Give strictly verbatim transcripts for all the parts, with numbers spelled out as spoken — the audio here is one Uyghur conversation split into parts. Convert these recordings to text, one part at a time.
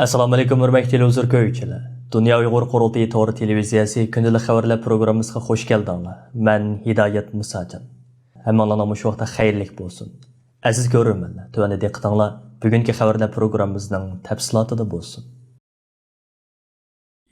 ئەسسالامۇئەلەيكۇم، ھۆرمەتلىك تېلېۋىزور كۆرگۈچىلەر. دۇنيا ئۇيغۇر قۇرۇلتىيى تور تېلېۋىزىيەسى كۈندىلىك خەۋەرلەر پروگراممىسىغا خۇش كەلدىڭلار. مەن ھىدايەت مۇساجان. ھەممىڭلارنىڭ مۇشۇ ۋاقىتتا خەيرلىك بولسۇن. ئەزىز كۆرۈرمەنلەر، تۆۋەندە دىققىتىڭلار بۈگۈنكى خەۋەرلەر پروگراممىمىزنىڭ تەپسىلاتىدا بولسۇن.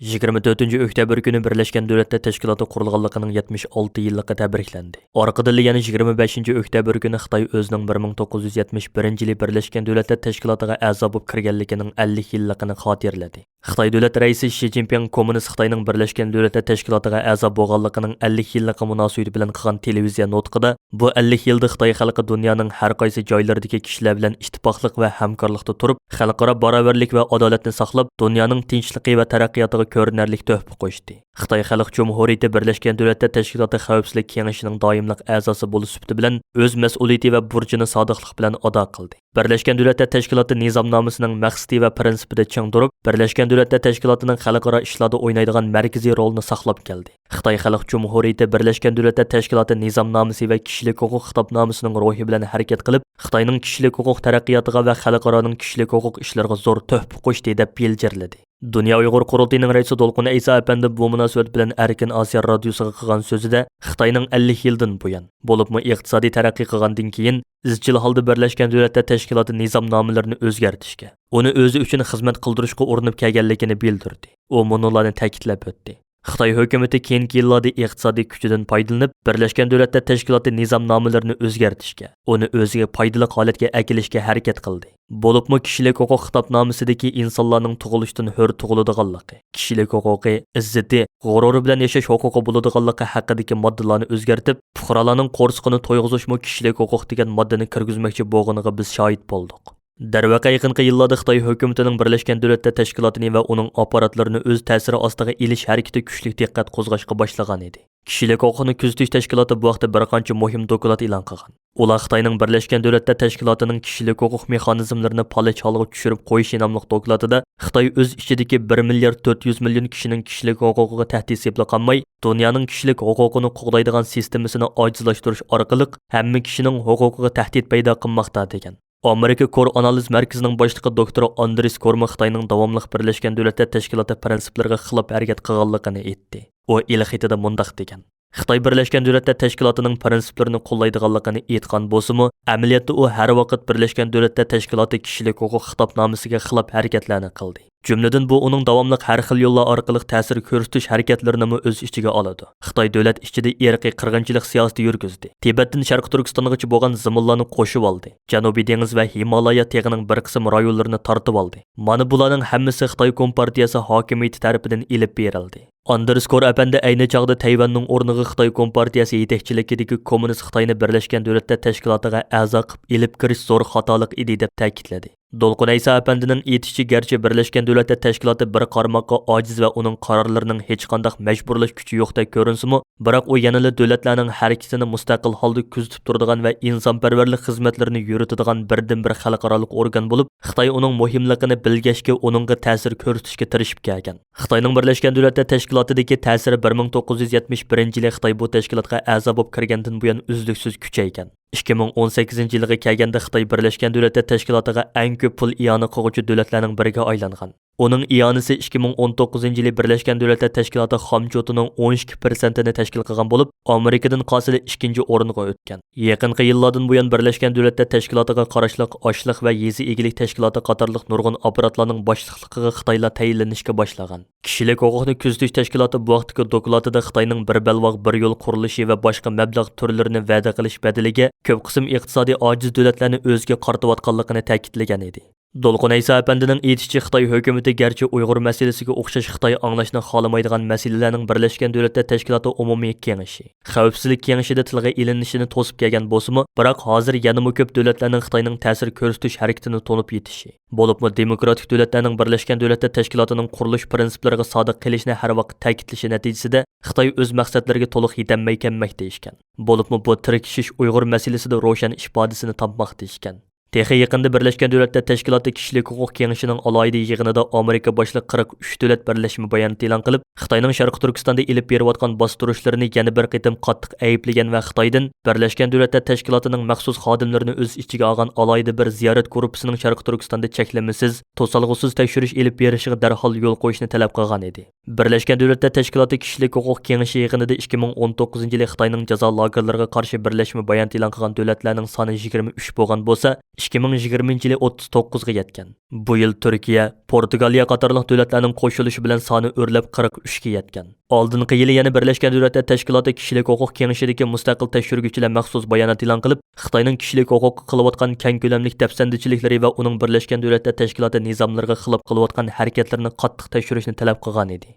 يىگىرمە تۆتىنچى ئۆكتەبىر كۈنى بىرلەشكەن دۆلەتلەر تەشكىلاتى قۇرۇلغانلىقىنىڭ يەتمىش ئالتە يىللىقى تەبرىكلەندى. ئارقىدىنلا يەنە يىگىرمە بەشىنچى ئۆكتەبىر كۈنى خىتاي ئۆزىنىڭ بىر مىڭ توققۇز يۈز يەتمىش بىرىنچى يىلى بىرلەشكەن دۆلەتلەر تەشكىلاتىغا ئەزا بولۇپ كىرگەنلىكىنىڭ ئەللىك يىللىقىنى خاتىرىلىدى. خىتاي دۆلەت رەئىسى شى جىنپىڭ كوممۇنىست خىتاينىڭ بىرلەشكەن دۆلەتلەر تەشكىلاتىغا ئەزا بولغانلىقىنىڭ ئەللىك يىللىقى مۇناسىۋىتى بىلەن قىلغان تېلېۋىزىيە نۇتقىدا، بۇ ئەللىك يىلدا خىتاي خەلقى دۇنيانىڭ ھەر قايسى جايلىرىدىكى كىشىلەر بىلەن ئىتتىپاقلىق ۋە ھەمكارلىقتا تۇرۇپ، خەلقئارا باراۋەرلىك ۋە ئادالەتنى ساقلاپ، دۇنيانىڭ تىنچلىقى ۋە تەرەققىياتىغا كۆرۈنەرلىك تۆھپە قوشتى. خىتاي خەلق جۇمھۇرىيىتى بىرلەشكەن دۆلەتلەر تەشكىلاتى خەۋپسىزلىك كېڭىشىنىڭ دائىملىق ئەزاسى بولۇش سۈپىتى بىلەن ئۆز مەسئۇلىيىتى ۋە بۇرچىنى سادىقلىق بىلەن ئادا قىلدى. بىرلەشكەن دۆلەتلەر تەشكىلاتى نىزامنامىسىنىڭ مەقسىتى ۋە پىرىنسىپىدا چىڭ تۇرۇپ، بىرلەشكەن دۆلەتلەر تەشكىلاتىنىڭ خەلقئارا ئىشلاردا ئوينايدىغان مەركىزىي رولىنى ساقلاپ كەلدى. خىتاي خەلق جۇمھۇرىيىتى بىرلەشكەن دۆلەتلەر تەشكىلاتى نىزامنامىسى ۋە كىشىلىك ھوقۇق خىتابنامىسىنىڭ روھى بىلەن ھەرىكەت قىلىپ، خىتاينىڭ كىشىلىك ھوقۇق تەرەققىياتىغا ۋە خەلقئارانىڭ كىشىلىك ھوقۇق ئىشلىرىغا زور تۆھپە قوشتى، دەپ يىلجىرلىدى. دۇنيا ئۇيغۇر قۇرۇلتىيىنىڭ رەئىسى دولقۇن ئەيسا ئەپەندى بۇ مۇناسىۋەت بىلەن ئەركىن ئاسىيا رادىيوسىغا قىلغان سۆزىدە، خىتاينىڭ ئەللىك يىلدىن بۇيان، بولۇپمۇ ئىقتىسادىي تەرەققىي قىلغاندىن كېيىن، ئىزچىل ھالدا بىرلەشكەن دۆلەتلەر تەشكىلاتى نىزامنامىلىرىنى ئۆزگەرتىشكە، ئۇنى ئۆزى ئۈچۈن خىزمەت قىلدۇرۇشقا ئۇرۇنۇپ كەلگەنلىكىنى بىلدۈردى. ئۇ مۇنۇلارنى تەكىتلەپ ئۆتتى. خىتاي ھۆكۈمىتى كېيىنكى يىللاردا ئىقتىسادىي كۈچىدىن پايدىلىنىپ، بىرلەشكەن دۆلەتلەر تەشكىلاتى نىزامنامىلىرىنى ئۆزگەرتىشكە، ئۇنى ئۆزىگە پايدىلىق ھالەتكە ئەكېلىشكە ھەرىكەت قىلدى. بولۇپمۇ كىشىلىك ھوقۇق خىتابنامىسىدىكى ئىنسانلارنىڭ تۇغۇلۇشتىن ھۆر تۇغۇلىدىغانلىقى، كىشىلىك ھوقۇقى، ئىززىتى، غۇرۇرى بىلەن ياشاش ھوقۇقى بولىدىغانلىقى ھەققىدىكى ماددىلارنى ئۆزگەرتىپ، پۇقرالارنىڭ قورسىقىنى تويغۇزۇشمۇ كىشىلىك ھوقۇق دېگەن ماددىنى كىرگۈزمەكچى بولغىنىغا بىز شاھىت بولدۇق. دەرۋەقە، يېقىنقى يىللاردا خىتاي ھۆكۈمىتىنىڭ بىرلەشكەن دۆلەتلەر تەشكىلاتىنى ۋە ئۇنىڭ ئاپپاراتلىرىنى ئۆز تەسىرى ئاستىغا ئېلىش ھەرىكىتى كۈچلۈك دىققەت قوزغاشقا باشلىغان ئىدى. كىشىلىك ھوقۇقنى كۆزىتىش تەشكىلاتى بۇ ھەقتە بىر قانچە مۇھىم دوكلات ئېلان قىلغان. ئۇلار خىتاينىڭ بىرلەشكەن دۆلەتلەر تەشكىلاتىنىڭ كىشىلىك ھوقۇق مېخانىزملىرىنى پالەچ ھالغا چۈشۈرۈپ قويۇشى ناملىق دوكلاتىدا خىتاي ئۆز ئىچىدىكى بىر مىليارد تۆت يۈز مىليون كىشىنىڭ كىشىلىك ھوقۇقىغا تەھدىت سېلىپلا قالماي، دۇنيانىڭ كىشىلىك ھوقۇقىنى قوغدايدىغان سىستېمىسىنى ئاجىزلاشتۇرۇش ئارقىلىق ھەممە كىشىنىڭ ھوقۇقىغا تەھدىت پەيدا قىلماقتا، دېگەن. ئامېرىكا كور ئانالىز مەركىزىنىڭ باشلىقى دوكتور ئاندرېس كورمۇ خىتاينىڭ داۋاملىق بىرلەشكەن دۆلەتلەر تەشكىلاتى پىرىنسىپلىرىغا خىلاپ ھەرىكەت قىلغانلىقىنى ئېيتتى. ئۇ ئېلخېتىدا مۇنداق دېگەن: «خىتاي بىرلەشكەن دۆلەتلەر تەشكىلاتىنىڭ پىرىنسىپلىرىنى قوللايدىغانلىقىنى ئېيتقان بولسىمۇ، ئەمەلىيەتتە ئۇ ھەر ۋاقىت بىرلەشكەن دۆلەتلەر تەشكىلاتى كىشىلىك ھوقۇق خىتابنامىسىگە خىلاپ ھەرىكەتلەرنى قىلدى. جۈملىدىن بۇ ئۇنىڭ داۋاملىق ھەر خىل يوللار ئارقىلىق تەسىر كۆرسىتىش ھەرىكەتلىرىنىمۇ ئۆز ئىچىگە ئالىدۇ. خىتاي دۆلەت ئىچىدە ئىرقىي قىرغىنچىلىق سىياسىتى يۈرگۈزدى. تىبەتتىن شەرقىي تۈركىستانغىچە بولغان زېمىنلارنى قوشۇۋالدى. جەنۇبىي دېڭىز ۋە ھىمالايا تېغىنىڭ بىر قىسىم رايونلىرىنى تارتىۋالدى. مانا بۇلارنىڭ ھەممىسى خىتاي كومپارتىيەسى ھاكىمىيىتى تەرىپىدىن ئېلىپ بېرىلدى.» ئاندېرس كور ئەپەندى ئەينى چاغدا تەيۋەننىڭ ئورنىغا خىتاي كومپارتىيەسى يېتەكچىلىكىدىكى كوممۇنىست خىتاينى بىرلەشكەن دۆلەتلەر تەشكىلاتىغا ئەزا قىلىپ ئېلىپ كىرىش زور خاتالىق ئىدى، دەپ تەكىتلىدى. دولقۇن ئەيسا ئەپەندىنىڭ ئېيتىشىچە، گەرچە بىرلەشكەن دۆلەتلەر تەشكىلاتى بىر قارىماققا ئاجىز ۋە ئۇنىڭ قارارلىرىنىڭ ھېچقانداق مەجبۇرلاش كۈچى يوقتەك كۆرۈنسىمۇ، بىراق ئۇ يەنىلا دۆلەتلەرنىڭ ھەرىكىتىنى مۇستەقىل ھالدا كۆزىتىپ تۇرىدىغان ۋە ئىنسانپەرۋەرلىك خىزمەتلىرىنى يۈرۈتىدىغان بىردىنبىر خەلقئارالىق ئورگان بولۇپ، خىتاي ئۇنىڭ مۇھىملىقىنى بىلگەچكە، ئۇنىڭغا تەسىر كۆرسىتىشكە تىرىشىپ كەلگەن. خىتاينىڭ بىرلەشكەن دۆلەتلەر تەشكىلاتىدىكى تەسىرى بىر مىڭ توققۇز يۈز يەتمىش بىرىنچى يىلى خىتاي بۇ تەشكىلاتقا ئەزا بولۇپ كىرگەندىن بۇيان ئۈزلۈكسىز كۈچەيگەن. ئىككى مىڭ ئون سەككىزىنچى يىلغا كەلگەندە خىتاي بىرلەشكەن دۆلەتلەر تەشكىلاتىغا ئەڭ كۆپ پۇل ئىئانە قىلغۇچى دۆلەتلەرنىڭ بىرىگە ئايلانغان. ئۇنىڭ ئىئانىسى ئىككى مىڭ ئون توققۇزىنچى يىلى بىرلەشكەن دۆلەتلەر تەشكىلاتى خامچوتىنىڭ ئون ئىككى پىرسەنتىنى تەشكىل قىلغان بولۇپ، ئامېرىكىدىن قالسىلا ئىككىنچى ئورۇنغا ئۆتكەن. يېقىنقى يىللاردىن بۇيان بىرلەشكەن دۆلەتلەر تەشكىلاتىغا قاراشلىق ئاشلىق ۋە يېزا ئىگىلىك تەشكىلاتى قاتارلىق نۇرغۇن ئاپپاراتلارنىڭ باشلىقلىقىغا خىتايلار تەيىنلىنىشكە باشلىغان. كىشىلىك ھوقۇقنى كۆزىتىش تەشكىلاتى بۇ ھەقتىكى دوكلاتىدا خىتاينىڭ بىر بەلباغ، بىر يول قۇرۇلۇشى ۋە باشقا مەبلەغ تۈرلىرىنى ۋەدە قىلىش بەدىلىگە، كۆپ قىسىم ئىقتىسادىي ئاجىز دۆلەتلەرنى ئۆزىگە قارىتىۋاتقانلىقىنى تەكىتلىگەن ئىدى. دولقۇن ئەيسا ئەپەندىنىڭ ئېيتىشىچە، خىتاي ھۆكۈمىتى گەرچە ئۇيغۇر مەسىلىسىگە ئوخشاش خىتاي ئاڭلاشنى خالىمايدىغان مەسىلىلەرنىڭ بىرلەشكەن دۆلەتلەر تەشكىلاتى ئومۇمىي كېڭىشى، خەۋپسىزلىك كېڭىشىدە تىلغا ئېلىنىشىنى توسۇپ كەلگەن بولسىمۇ، بىراق ھازىر يەنىمۇ كۆپ دۆلەتلەرنىڭ خىتاينىڭ تەسىر كۆرسىتىش ھەرىكىتىنى تونۇپ يېتىشى، بولۇپمۇ دېموكراتىك دۆلەتلەرنىڭ بىرلەشكەن دۆلەتلەر تەشكىلاتىنىڭ قۇرۇلۇش پىرىنسىپلىرىغا سادىق قېلىشىنى ھەر ۋاقىت تەكىتلىشى نەتىجىسىدە، خىتاي ئۆز مەقسەتلىرىگە تولۇق يېتەلمەي كەلمەكتە ئىكەن. بولۇپمۇ بۇ تىركىشىش ئۇيغۇر مەسىلىسىدە روشەن ئىپادىسىنى تاپماقتا ئىكەن. تېخى يېقىندا بىرلەشكەن دۆلەتلەر تەشكىلاتى كىشىلىك ھوقۇق كېڭىشىنىڭ ئالاھىدە يىغىنىدا ئامېرىكا باشلىق قىرىق ئۈچ دۆلەت بىرلەشمە بايانات ئېلان قىلىپ، خىتاينىڭ شەرقىي تۈركىستاندا ئېلىپ بېرىۋاتقان باستۇرۇشلىرىنى يەنە بىر قېتىم قاتتىق ئەيىبلىگەن ۋە خىتايدىن بىرلەشكەن دۆلەتلەر تەشكىلاتىنىڭ مەخسۇس خادىملىرىنى ئۆز ئىچىگە ئالغان ئالاھىدە بىر زىيارەت گۇرۇپپىسىنىڭ شەرقىي تۈركىستاندا چەكلىمىسىز، توسالغۇسىز تەكشۈرۈش ئېلىپ بېرىشىغا دەرھال يول قويۇشنى تەلەپ قىلغان ئىدى. بىرلەشكەن دۆلەتلەر تەشكىلاتى كىشىلىك ھوقۇق كېڭىشى يىغىنىدا ئىككى مىڭ ئون توققۇزىنچى يىلى خىتاينىڭ جازا لاگېرلىرىغا قارشى بىرلەشمە بايانات ئېلان قىلغان دۆلەتلەرنىڭ سانى يىگىرمە ئۈچ بولغان بولسا، ئىككى مىڭ يىگىرمىنچى يىلى ئوتتۇز توققۇزغا يەتكەن. بۇ يىل تۈركىيە، پورتۇگالىيە قاتارلىق دۆلەتلەرنىڭ قوشۇلۇشى بىلەن سانى ئۆرلەپ قىرىق ئۈچكە يەتكەن. ئالدىنقى يىلى يەنە بىرلەشكەن دۆلەتلەر تەشكىلاتى كىشىلىك ھوقۇق كېڭىشىدىكى مۇستەقىل تەكشۈرگۈچىلەر مەخسۇس بايانات ئېلان قىلىپ، خىتاينىڭ كىشىلىك ھوقۇققا قىلىۋاتقان كەڭ كۆلەملىك دەپسەندىچىلىكلىرى ۋە ئۇنىڭ بىرلەشكەن دۆلەتلەر تەشكىلاتى نىزاملىرىغا خىلاپ قىلىۋاتقان ھەرىكەتلىرىنى قاتتىق تەكشۈرۈشنى تەلەپ قىلغان ئىدى.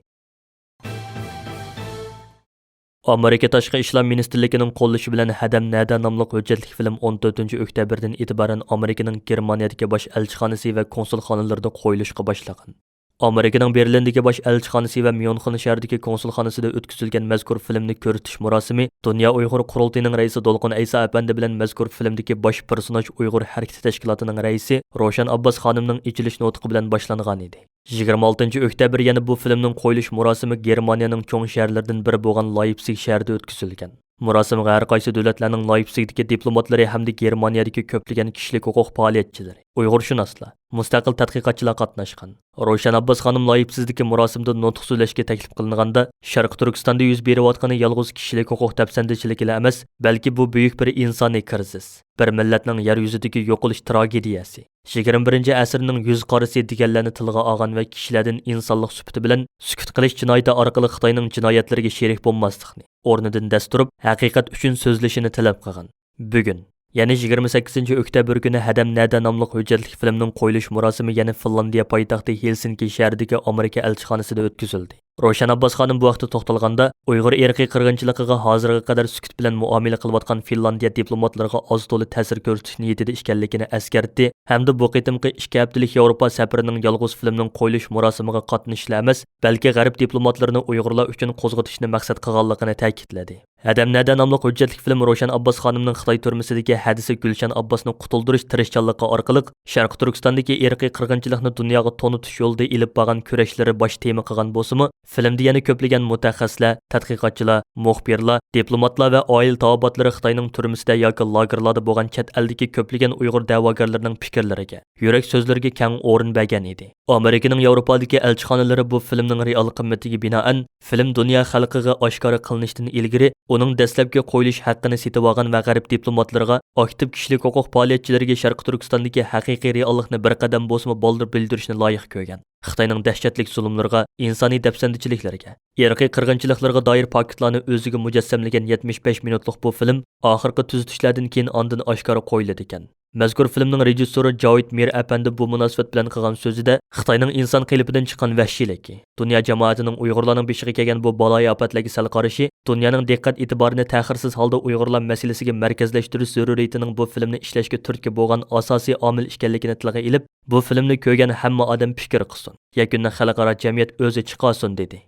ئامېرىكا تاشقى ئىشلار مىنىستىرلىكىنىڭ قوللىشى بىلەن ھەدەم نەدە ناملىق ھۆججەتلىك فىلىم ئون تۆتىنچى ئۆكتەبىردىن ئېتىبارەن ئامېرىكىنىڭ گېرمانىيەدىكى باش ئەلچىخانىسى ۋە كونسۇلخانىلىرىدا قويۇلۇشقا باشلىغان. ئامېرىكىنىڭ بېرلىندىكى باش ئەلچىخانىسى ۋە ميۇنخېن شەھىرىدىكى كونسۇلخانىسىدا ئۆتكۈزۈلگەن مەزكۇر فىلىمنى كۆرسىتىش مۇراسىمى دۇنيا ئۇيغۇر قۇرۇلتىيىنىڭ رەئىسى دولقۇن ئەيسا ئەپەندى بىلەن مەزكۇر فىلىمدىكى باش پېرسوناژ ئۇيغۇر ھەرىكىتى تەشكىلاتىنىڭ رەئىسى روشەن ئابباس خانىمنىڭ ئېچىلىش نۇتقى بىلەن باشلانغانىدى. يىگىرمە ئالتىنچى ئۆكتەبىر يەنە بۇ فىلىمنىڭ قويۇلۇش مۇراسىمى گېرمانىيەنىڭ چوڭ شەھەرلىرىدىن بىرى بولغان لايپسىگ شەھىرىدە ئۆتكۈزۈلگەن. مۇراسىمغا ھەر قايسى دۆلەتلەرنىڭ لايپسىگدىكى دىپلوماتلىرى ھەمدە گېرمانىيەدىكى كۆپلىگەن كىشىلىك ھوقۇق پائالىيەتچىلىرى، ئۇيغۇرشۇناسلار، مۇستەقىل تەتقىقاتچىلار قاتناشقان. روشەن ئابباس خانىم لايپسىگدىكى مۇراسىمدا نۇتۇق سۆزلەشكە تەكلىپ قىلىنغاندا، شەرقىي تۈركىستاندا يۈز بېرىۋاتقىنى يالغۇز كىشىلىك ھوقۇق دەپسەندىچىلىكىلا ئەمەس، بەلكى بۇ بۈيۈك بىر ئىنسانىي كىرىزىس، بىر مىللەتنىڭ يەر يۈزىدىكى يوقىلىش تراگېدىيەسى، يىگىرمە بىرىنچى ئەسىرنىڭ يۈز قارىسى دېگەنلەرنى تىلغا ئالغان ۋە كىشىلەردىن ئىنسانلىق سۈپىتى بىلەن سۈكۈت قىلىش جىنايىتى ئارقىلىق خىتاينىڭ جىنايەتلىرىگە شېرىك بولماسلىقنى، ئورنىدىن دەس تۇرۇپ، ھەقىقەت ئۈچۈن سۆزلىشىنى تەلەپ قىلغان. بۈگۈن، يەنى يىگىرمە سەككىزىنچى ئۆكتەبىر كۈنى ھەدەم نەدە ناملىق ھۆججەتلىك فىلىمنىڭ قويۇلۇش مۇراسىمى يەنە فىنلاندىيە پايتەختى ھېلسىنكى شەھىرىدىكى ئامېرىكا ئەلچىخانىسىدا ئۆتكۈزۈلدى. روشەن ئابباس خانىم بۇ ھەقتە توختالغاندا، ئۇيغۇر ئىرقىي قىرغىنچىلىقىغا ھازىرغا قەدەر سۈكۈت بىلەن مۇئامىلە قىلىۋاتقان فىنلاندىيە دىپلوماتلىرىغا ئاز-تولا تەسىر كۆرسىتىش نىيىتىدە ئىكەنلىكىنى ئەسكەرتتى ھەمدە بۇ قېتىمقى ئىككى ھەپتىلىك ياۋروپا سەپىرىنىڭ يالغۇز فىلىمنىڭ قويۇلۇش مۇراسىمىغا قاتنىشىشلا ئەمەس، بەلكى غەرب دىپلوماتلىرىنى ئۇيغۇرلار ئۈچۈن قوزغىتىشنى مەقسەت قىلغانلىقىنى تەكىتلىدى. ھەدەم نەدە ناملىق ھۆججەتلىك فىلىم روشەن ئابباس خانىمنىڭ خىتاي تۈرمىسىدىكى ھەدىسى گۈلشەن ئابباسنى قۇتۇلدۇرۇش تىرىشچانلىقى ئارقىلىق شەرقىي تۈركىستاندىكى ئىرقىي قىرغىنچىلىقنى دۇنياغا تونۇتۇش يولىدا ئېلىپ بارغان كۈرەشلىرى باش تېما قىلغان بولسىمۇ، فىلىمدە يەنە كۆپلىگەن مۇتەخەسسىسلەر، تەتقىقاتچىلار، مۇخبىرلار، دىپلوماتلار ۋە ئائىلە تاۋابىئاتلىرى خىتاينىڭ تۈرمىسىدە ياكى لاگېرلاردا بولغان چەت ئەلدىكى كۆپلىگەن ئۇيغۇر دەۋاگەرلىرىنىڭ پىكىرلىرىگە، يۈرەك سۆزلىرىگە كەڭ ئورۇن بەرگەن ئىدى. ئامېرىكىنىڭ ياۋروپادىكى ئەلچىخانىلىرى بۇ فىلىمنىڭ رېئال قىممىتىگە بىنائەن، فىلىم دۇنيا خەلقىگە ئاشكارا قىلىنىشتىن ئىلگىرى، ئۇنىڭ دەسلەپكى قويۇلۇش ھەققىنى سېتىۋالغان ۋە غەرب دىپلوماتلىرىغا، ئاكتىپ كىشىلىك ھوقۇق پائالىيەتچىلىرىگە شەرقىي تۈركىستاندىكى ھەقىقىي رېئاللىقنى بىر قەدەم بولسىمۇ بالدۇر بىلدۈرۈشنى لايىق كۆرگەن. خىتاينىڭ دەھشەتلىك زۇلۇملىرىغا، ئىنسانىي دەپسەندىچىلىكلىرىگە، ئىرقىي قىرغىنچىلىقلىرىغا دائىر پاكىتلارنى ئۆزىگە مۇجەسسەملىگەن يەتمىش بەش مىنۇتلۇق بۇ فىلىم ئاخىرقى تۈزىتىشلەردىن كېيىن ئاندىن ئاشكارا قويۇلىدىكەن. مەزكۇر فىلىمنىڭ رېژىسسورى جاۋىد مىر ئەپەندى بۇ مۇناسىۋەت بىلەن قىلغان سۆزىدە، خىتاينىڭ ئىنسان قېلىپىدىن چىققان ۋەھشىيلىكى، دۇنيا جامائىتىنىڭ ئۇيغۇرلارنىڭ بېشىغا كەلگەن بۇ بالايىئاپەتلەرگە سەل قارىشى، دۇنيانىڭ دىققەت ئېتىبارىنى تەخىرسىز ھالدا ئۇيغۇرلار مەسىلىسىگە مەركەزلەشتۈرۈش زۆرۈرىيىتىنىڭ بۇ فىلىمنى ئىشلەشكە تۈرتكە بولغان ئاساسىي ئامىل ئىكەنلىكىنى تىلغا ئېلىپ، بۇ فىلىمنى كۆرگەن ھەممە ئادەم پىكىر قىلسۇن، يەكۈننى خەلقئارا جەمئىيەت ئۆزى چىقارسۇن، دېدى.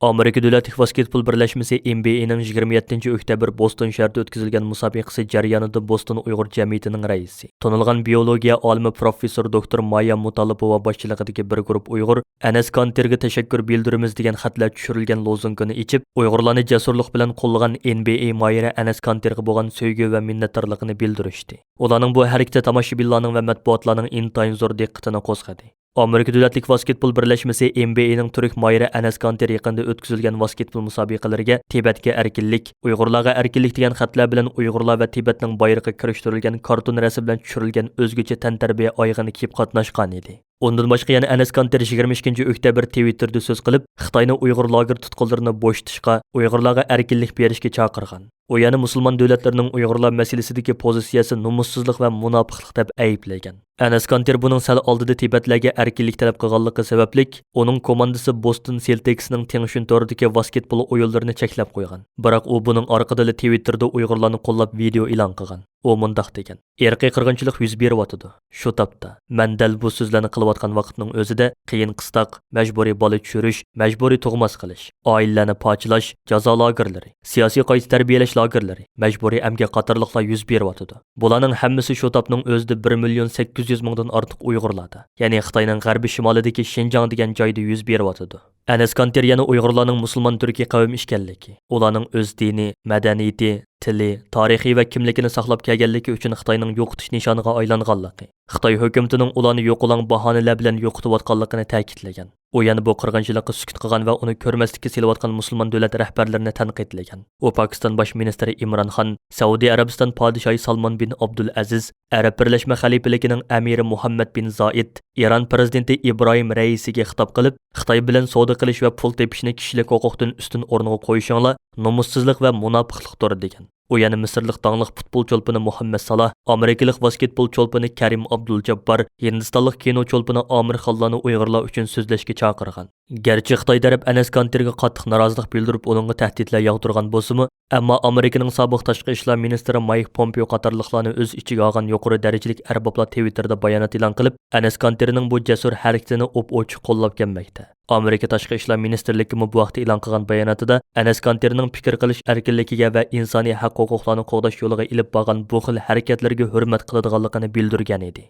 ئامېرىكا دۆلەتلىك ۋاسكېتبول بىرلەشمىسى ئېن بى ئېينىڭ يىگىرمە يەتتىنچى ئۆكتەبىر بوستون شەھىرىدە ئۆتكۈزۈلگەن مۇسابىقىسى جەريانىدا بوستون ئۇيغۇر جەمئىيىتىنىڭ رەئىسى، تونۇلغان بىئولوگىيە ئالىمى پروفېسسور دوكتور مايا مۇتالىپوۋا باشچىلىقىدىكى بىر گۇرۇپ ئۇيغۇر ئەنەس كانتېرگە تەشەككۈر بىلدۈرىمىز دېگەن خەتلەر چۈشۈرۈلگەن لوزۇنكىنى ئېچىپ، ئۇيغۇرلارنى جەسۇرلۇق بىلەن قوللىغان ئېن بى ئېي ماھىرى ئەنەس كانتېرغا بولغان سۆيگۈ ۋە مىننەتدارلىقىنى بىلدۈرۈشتى. ئۇلارنىڭ بۇ ھەرىكىتى تاماشىبىنلارنىڭ ۋە مەتبۇئاتلارنىڭ ئىنتايىن زور دىققىتىنى قوزغىدى. ئامېرىكا دۆلەتلىك ۋاسكېتبول بىرلەشمىسى ئېن بى ئېينىڭ تۈرك ماھىرى ئەنەس كانتېر يېقىندا ئۆتكۈزۈلگەن ۋاسكېتبول مۇسابىقىلىرىگە تىبەتكە ئەركىنلىك، ئۇيغۇرلارغا ئەركىنلىك دېگەن خەتلەر بىلەن ئۇيغۇرلار ۋە تىبەتنىڭ بايرىقى كىرىشتۈرۈلگەن كارتون رەسىم بىلەن چۈشۈرۈلگەن ئۆزگىچە تەنتەربىيە ئايىغىنى كىيىپ قاتناشقانىدى. ئۇندىن باشقا يەنە ئەنەس كانتېر يىگىرمە ئىككىنچى ئۆكتەبىر تىۋىتتېردا سۆز قىلىپ، خىتاينى ئۇيغۇر لاگېر تۇتقۇنلىرىنى بوشىتىشقا، ئۇيغۇرلارغا ئەركىنلىك بېرىشكە چاقىرغان. ئۇ يەنە مۇسۇلمان دۆلەتلىرىنىڭ ئۇيغۇرلار مەسىلىسىدىكى پوزىتسىيەسى نومۇسسىزلىق ۋە مۇناپىقلىق دەپ ئەيىبلىگەن. ئەنەس كانتېر بۇنىڭ سەل ئالدىدا تىبەتلەرگە ئەركىنلىك تەلەپ قىلغانلىقى سەۋەبلىك، ئۇنىڭ كوماندىسى بوستون سېلتىكسنىڭ تيېڭشۈن تورىدىكى ۋاسكېتبول ئويۇنلىرىنى چەكلەپ قويغان. بىراق ئۇ بۇنىڭ ئارقىدىنلا تىۋىتتېردا ئۇيغۇرلارنى قوللاپ ۋىدېئو ئېلان قىلغان. ئۇ مۇنداق دېگەن: ئىرقىي قىرغىنچىلىق يۈز بېرىۋاتىدۇ. شۇ تاپتا، مەن دەل بۇ سۆزلەرنى قىلىۋاتقان ۋاقىتنىڭ ئۆزىدە قىيىن قىستاق، مەجبۇرىي بالا چۈشۈرۈش، مەجبۇرىي تۇغماس قىلىش، ئائىلىلەرنى پارچىلاش، جازا لاگېرلىرى، سىياسىي قايتا تەربىيەلەش لاگېرلىرى، مەجبۇرىي ئەمگەك قاتارلىقلار يۈز بېرىۋاتىدۇ. بۇلارنىڭ ھەممىسى شۇ تاپنىڭ ئۆزىدە بىر مىليون سەككىز يۈز مىڭدىن ئارتۇق ئۇيغۇرلاردا، يەنى خىتاينىڭ غەربىي شىمالىدىكى شىنجاڭ دېگەن جايدا يۈز بېرىۋاتىدۇ. ئەنەس كانتېر يەنە ئۇيغۇرلارنىڭ مۇسۇلمان تۈركىي قەۋم ئىكەنلىكى، ئۇلارنىڭ ئۆز دىنى، مەدەنىيىتى، تىلى، تارىخى ۋە كىملىكىنى ساقلاپ كەلگەنلىكى ئۈچۈن خىتاينىڭ يوقىتىش نىشانىغا ئايلانغانلىقى، خىتاي ھۆكۈمىتىنىڭ ئۇلارنى يوقىلاڭ باھانىلەر بىلەن يوقىتىۋاتقانلىقىنى تەكىتلىگەن. ئۇ يەنە بۇ قىرغىنچىلىققا سۈكۈت قىلغان ۋە ئۇنى كۆرمەسلىككە سېلىۋاتقان مۇسۇلمان دۆلەت رەھبەرلىرىنى تەنقىدلىگەن. ئۇ پاكىستان باش مىنىستىرى ئىمران خان، سەئۇدى ئەرەبىستان پادىشاھى سالمان بىن ئابدۇلئەزىز، ئەرەب بىرلەشمە خەلىپىلىكىنىڭ ئەمىرى مۇھەممەد بىن زايىد، ئىران پىرېزىدېنتى ئىبراھىم رەئىسىگە خىتاب قىلىپ، خىتاي بىلەن سودا قىلىش ۋە پۇل تېپىشنى كىشىلىك ھوقۇقتىن ئۈستۈن ئورۇنغا قويۇشۇڭلار نومۇسسىزلىق ۋە مۇناپىقلىقتۇر، دېگەن. ئۇ يەنە مىسىرلىق داڭلىق پۇتبول چولپىنى مۇھەممەد سالاھ، ئامېرىكىلىق ۋاسكېتبول چولپىنى كەرىم ئابدۇل جاببار، ھىندىستانلىق كىنو چولپىنى ئامىر خانلارنى ئۇيغۇرلار ئۈچۈن سۆزلەشكە چاقىرغان. گەرچە خىتاي تەرەپ ئەنەس كانتېرگە قاتتىق نارازىلىق بىلدۈرۈپ، ئۇنىڭغا تەھدىتلەر ياغدۇرغان بولسىمۇ، ئەمما ئامېرىكىنىڭ سابىق تاشقى ئىشلار مىنىستىرى مايك پومپېئو قاتارلىقلارنى ئۆز ئىچىگە ئالغان يۇقىرى دەرىجىلىك ئەربابلار تىۋىتتېردا بايانات ئېلان قىلىپ، ئەنەس كانتېرنىڭ بۇ جەسۇر ھەرىكىتىنى ئوپئوچۇق قوللاپ كەلمەكتە. ئامېرىكا تاشقى ئىشلار مىنىستىرلىكىمۇ بۇ ھەقتە ئېلان قىلغان باياناتىدا، ئەنەس كانتېرنىڭ پىكىر قىلىش ئەركىنلىكىگە ۋە ئىنسانىي ھەق ھوقۇقلارنى قوغداش يولىغا ئېلىپ بارغان بۇ خىل ھەرىكەتلىرىگە ھۆرمەت قىلىدىغانلىقىنى بىلدۈرگەن ئىدى.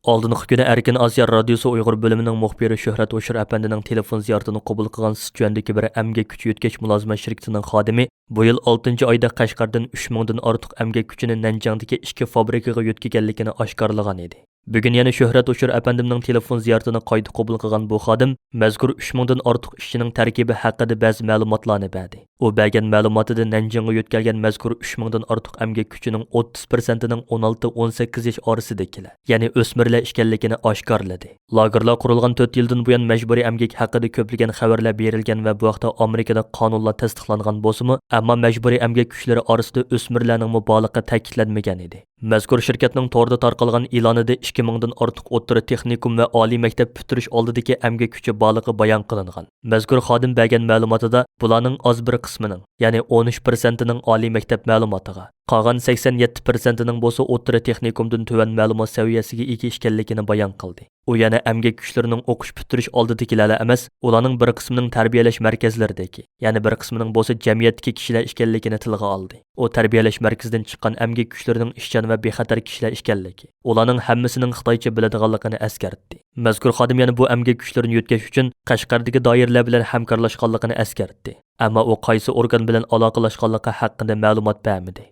ئالدىنقى كۈنى ئەركىن ئاسىيا رادىيوسى ئۇيغۇر بۆلۈمىنىڭ مۇخبىرى شۆھرەت ھوشۇر ئەپەندىنىڭ تېلېفون زىيارىتىنى قوبۇل قىلغان سىچۈەندىكى بىر ئەمگەك كۈچى يۆتكەش مۇلازىمەت شىركىتىنىڭ خادىمى بۇ يىل ئالتىنچى ئايدا قەشقەردىن ئۈچ مىڭدىن ئارتۇق ئەمگەك كۈچىنى نەنجىڭدىكى ئىككى فابرىكىغا يۆتكىگەنلىكىنى ئاشكارىلىغان ئىدى. بۈگۈن يەنە شۆھرەت ھوشۇر ئەپەندىمنىڭ تېلېفون زىيارىتىنى قايتا قوبۇل قىلغان بۇ خادىم مەزكۇر ئۈچ مىڭدىن ئارتۇق ئىشچىنىڭ تەركىبى ھەققىدە بەزى مەلۇماتلارنى بەردى. ئۇ بەرگەن مەلۇماتىدا نەنجىڭغا يۆتكەلگەن مەزكۇر ئۈچ مىڭدىن ئارتۇق ئەمگەك كۈچىنىڭ ئوتتۇز پىرسەنتىنىڭ ئون ئالتە، ئون سەككىز ياش ئارىسىدىكىلەر، يەنى ئۆسمۈرلەر ئىكەنلىكىنى ئاشكارىلىدى. لاگېرلار قۇرۇلغان تۆت يىلدىن بۇيان مەجبۇرىي ئەمگەك ھەققىدە كۆپلىگەن خەۋەرلەر بېرىلگەن ۋە بۇ ھەقتە ئامېرىكىدا قانۇنلار تەستىقلانغان بولسىمۇ، ئەمما مەجبۇرىي ئەمگەك كۈچلىرى ئارىسىدا ئۆسمۈرلەرنىڭمۇ بارلىقى تەكىتلەنمىگەن ئىدى. مەزكۇر شىركەتنىڭ توردا تارقالغان ئېلانىدا ئىككى مىڭدىن ئارتۇق ئوتتۇرا تېخنىكوم ۋە ئالىي مەكتەپ پۈتتۈرۈش ئالدىدىكى ئەمگەك كۈچى بارلىقى بايان قىلىنغان. مەزكۇر خادىم بەرگەن مەلۇماتىدا، بۇلارنىڭ ئاز بىر قىسمىنىڭ، يەنى ئون ئۈچ پىرسەنتىنىڭ ئالىي مەكتەپ مەلۇماتىغا، قالغان سەكسەن يەتتە پىرسەنتىنىڭ بولسا ئوتتۇرا تېخنىكومدىن تۆۋەن مەلۇمات سەۋىيەسىگە ئىگە ئىكەنلىكىنى بايان قىلدى. ئۇ يەنە ئەمگەك كۈچلىرىنىڭ ئوقۇش پۈتتۈرۈش ئالدىدىكىلەرلا ئەمەس، ئۇلارنىڭ بىر قىسمىنىڭ تەربىيەلەش مەركەزلىرىدىكى، يەنە بىر قىسمىنىڭ بولسا جەمئىيەتتىكى كىشىلەر ئىكەنلىكىنى تىلغا ئالدى. ئۇ تەربىيەلەش مەركىزىدىن چىققان ئەمگەك كۈچلىرىنىڭ ئىشچان ۋە بىخەتەر كىشىلەر ئىكەنلىكى، ئۇلارنىڭ ھەممىسىنىڭ خىتايچە بىلىدىغانلىقىنى ئەسكەرتتى. مەزكۇر خادىم يەنە بۇ ئەمگەك كۈچلىرىنى يۆتكەش ئۈچۈن قەشقەردىكى دائىرىلەر بىلەن ھەمكارلاشقانلىقىنى ئەسكەرتتى. ئەمما ئۇ قايسى ئورگان بىلەن ئالاقىلەشكەنلىكى ھەققىدە مەلۇمات بەرمىدى.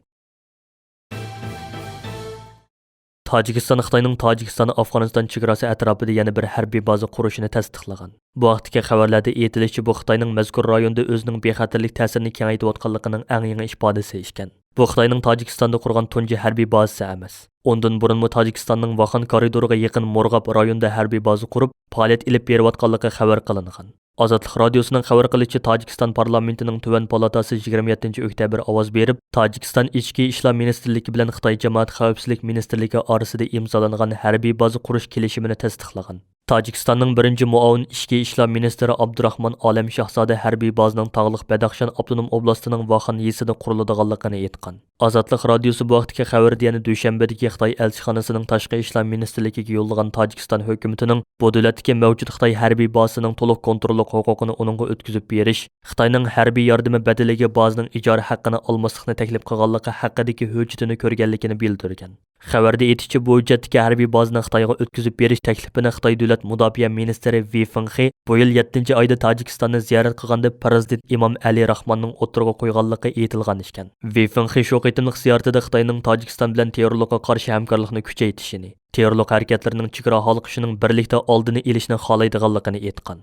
تاجىكىستان خىتاينىڭ تاجىكىستان-ئافغانىستان چېگراسى ئەتراپىدا يەنە بىر ھەربىي بازا قۇرۇشىنى تەستىقلىغان. بۇ ھەقتىكى خەۋەرلەردە ئېيتىلىشىچە، بۇ خىتاينىڭ مەزكۇر رايوندا ئۆزىنىڭ بىخەتەرلىك تەسىرىنى كېڭەيتىۋاتقانلىقىنىڭ ئەڭ يېڭى ئىپادىسى ئىكەن. بۇ خىتاينىڭ تاجىكىستاندا قۇرغان تۇنجى ھەربىي بازىسى ئەمەس. ئۇندىن بۇرۇنمۇ تاجىكىستاننىڭ ۋاخان كارىدورىغا يېقىن مورغاب رايونىدا ھەربىي بازا قۇرۇپ، پائالىيەت ئېلىپ بېرىۋاتقانلىقى خەۋەر قىلىنغان. ئازادلىق رادىيوسىنىڭ خەۋەر قىلىشىچە، تاجىكىستان پارلامېنتىنىڭ تۆۋەن پالاتاسى يىگىرمە يەتتىنچى ئۆكتەبىر ئاۋاز بېرىپ، تاجىكىستان ئىچكى ئىشلار مىنىستىرلىكى بىلەن خىتاي جامائەت خەۋپسىزلىك مىنىستىرلىكى ئارىسىدا ئىمزالانغان ھەربىي بازا قۇرۇش كېلىشىمىنى تەستىقلىغان. تاجىكىستاننىڭ بىرىنچى مۇئاۋىن ئىچكى ئىشلار مىنىستىرى ئابدۇراخمان ئالەم شاھزادە ھەربىي بازىنىڭ تاغلىق بەدەخشان ئاپتونوم ئوبلاستىنىڭ ۋاخان يېزىسىدا قۇرۇلىدىغانلىقىنى ئېيتقان. ئازادلىق رادىيوسى بۇ ھەقتىكى خەۋەردە يەنە دۈشەنبىدىكى خىتاي ئەلچىخانىسىنىڭ تاشقى ئىشلار مىنىستىرلىكىگە يوللىغان تاجىكىستان ھۆكۈمىتىنىڭ بۇ دۆلەتتىكى مەۋجۇت خىتاي ھەربىي بازىسىنىڭ تولۇق كونتروللۇق ھوقۇقىنى ئۇنىڭغا ئۆتكۈزۈپ بېرىش، خىتاينىڭ ھەربىي ياردىمى بەدىلىگە بازىنىڭ ئىجارە ھەققىنى ئالماسلىقنى تەكلىپ قىلغانلىقى ھەققىدىكى ھۆججىتىنى كۆرگەنلىكىنى بىلدۈرگەن. خەۋەردە ئېيتىشىچە، بۇ ھۆججەتتىكى ھەربىي بازىنى خىتايغا ئۆتكۈزۈپ بېرىش تەكلىپىنى خىتاي دۆلەت مۇداپىئە مىنىستىرى ۋېي فېڭخې بۇ يىل يەتتىنچى ئايدا تاجىكىستاننى زىيارەت قىلغاندا پىرېزىدېنت ئىمام ئەلى راخماننىڭ ئوتتۇرىغا قويغانلىقى ئېيتىلغان ئىكەن. ۋېي فېڭخې شۇ قېتىملىق زىيارىتىدە خىتاينىڭ تاجىكىستان بىلەن تېررورلۇققا قارشى ھەمكارلىقنى كۈچەيتىشىنى، تېررورلۇق ھەرىكەتلىرىنىڭ چېگرا ھالقىشىنىڭ بىرلىكتە ئالدىنى ئېلىشنى خالايدىغانلىقىنى ئېيتقان.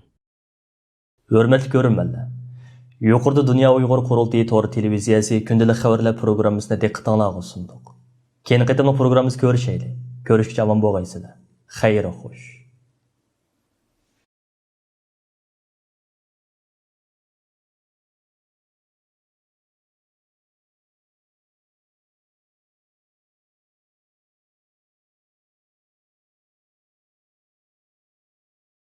ھۆرمەتلىك كۆرۈرمەنلەر! يۇقىرىدا دۇنيا ئۇيغۇر قۇرۇلتىيى تور تېلېۋىزىيەسى كۈندىلىك خەۋەرلەر پروگراممىسىنى دىققىتىڭلارغا سۇندۇق. كېيىنكى قېتىملىق پروگراممىمىزدا كۆرۈشەيلى. كۆرۈشكىچە ئامان بولغايسىلەر. خەير خوش.